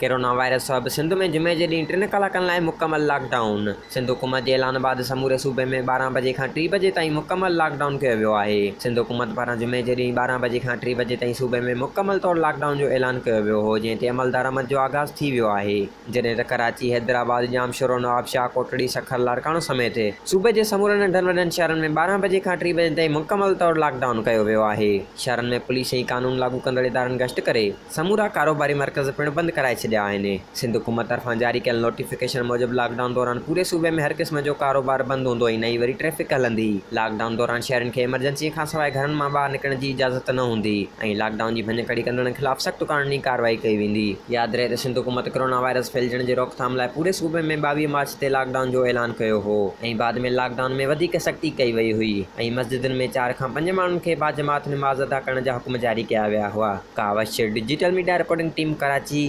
Corona virus سبب سنڌ ۾ جمعي جي ڏينهن ٽن ڪلاڪن لاء مڪمل لاڪ ڊائون، سنڌ حڪومت جي اعلان بعد سموري صوبي ۾ 12 بجي کان ٽي بجي تائين مڪمل لاڪ ڊائون ڪيو ويو آهي. سنڌ حڪومت پاران جمعي جي ڏينهن 12 بجي کان ٽي بجي تائين صوبي ۾ مڪمل طور لاڪ ڊائون جو اعلان ڪيو ويو هو جنهن تي عملدرآمد جو آغاز ٿي ويو آهي. جڏهن ته ڪراچي، حيدرآباد، ڄامشورو، نوابشاهه، ڪوٽڙي، سکر، لاڙڪاڻو سميت صوبي جي سمورن ننڍن وڏن شهرن ۾ 12 بجي کان ٽي بجي تائين مڪمل طور لاڪ ڊائون ڪيو ويو آهي. شهرن ۾ پوليس ۽ قانون لاڳو ڪندڙ ادارن گشت ڪري سمورا ڪاروباري مرڪز پڻ بند ڪرائي ڇڏيا آهن. سنڌ حڪومت طرفان جاري ڪيل نوٽيفڪيشن موجب لاڪ ڊائون دوران پوري صوبي ۾ هر قسم جو ڪاروبار بند هوندو ۽ نه ئي وري ٽريفڪ هلندي. لاڪ ڊائون دوران شهرين کي ايمرجنسي کانسواء گهرن مان ٻاهر نڪرڻ جي اجازت نه هوندي ۽ لاڪ ڊائون جي ڀڃڪڙي ڪندڙن خلاف سخت قانوني ڪارروائي ڪئي ويندي. ياد رهي ته سنڌ حڪومت ڪرونا وائرس ڦهلجڻ جي روڪٿام لاء پوري صوبي ۾ 22 مارچ تي لاڪ ڊائون جو اعلان ڪيو هو ۽ بعد ۾ لاڪ ڊائون ۾ وڌيڪ سختي ڪئي وئي هئي ۽ مسجدن ۾ چار کان پنج ماڻهن کي باجماعت نماز ادا ڪرڻ جا حڪم جاري ڪيا ويا هئا. Kawish, digital media reporting team, Karachi.